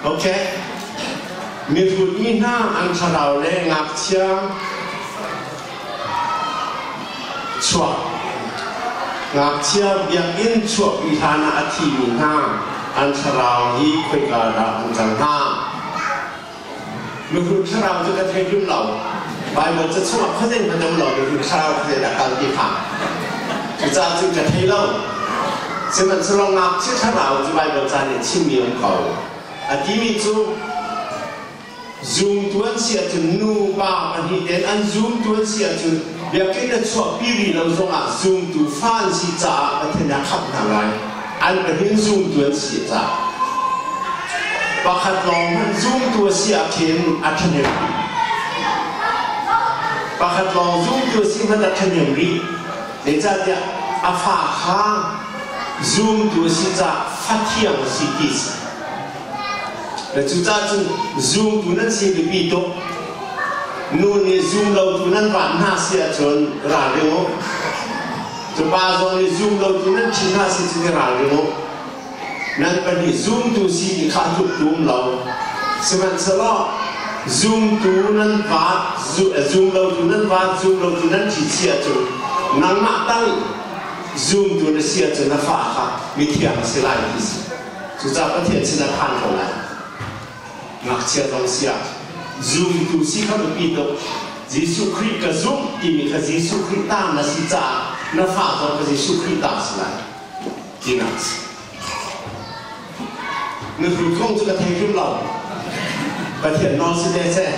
Okay. Mihrut mi hna an thlarau le ngakchia chuak ngakchia biakinn chuahpi hlan ah a thimi hna an thlarau hi khoika dah an kal hnga? Mihrut thlarau cu ka thei hrim lo. Baibal ca chungah khuazei hmanh um lo mihrut thlarau khuazei dah kal ti kha. Cucaah cun ka thei lo. Sihmanhsehlaw ngakchia thlarau cu Baibal ca nih chimmi um ko. A timi cu zumtu an si ahcun nupa pahnih tein an zumtu an si ahcun biakinn a chuahpi rih lo zongah zumtu fa an si caah Pathian nih a khamh hna lai. An pahnih zumtu an si caah. Pakhat lawng hmanh zumtu a si ah khin a ṭhahnem rih. Pakhat lawng zumtu a si hmanh a ṭhahnem rih. Zeicahtiah a fa kha zumtu a si caah fathiang a si ti a si. Le cucaah cun zumtu nan si biapi tuk. Nu nih zum lotu nan van hna si ahcun ralring u. Cu pa zong nih zum lotu nan ṭhi hna si cun i ralring u. Nan pahnih zumtu si ti kha a tluk tum lo. Sihmanhsehlaw zumtu nan vaat, zum lotu nan vaat, zum lotu nan ṭhi si ahcun nangmah tal zumtu na si ahcun na fa kha mithiang a si lai ti si. Cucaah Pathian sinah phan ko lai. Ngakchia zong siah zumtu si kha biapi tuk. Jesuh Khrih ka zumh timi kha Jesuh Khrih ta na si caah na fa zong kha Jesuh Khrih ta a si lai. Tinak a si. Na hrut kong cu ka thei hrim lo. Pathian nawl si te seh.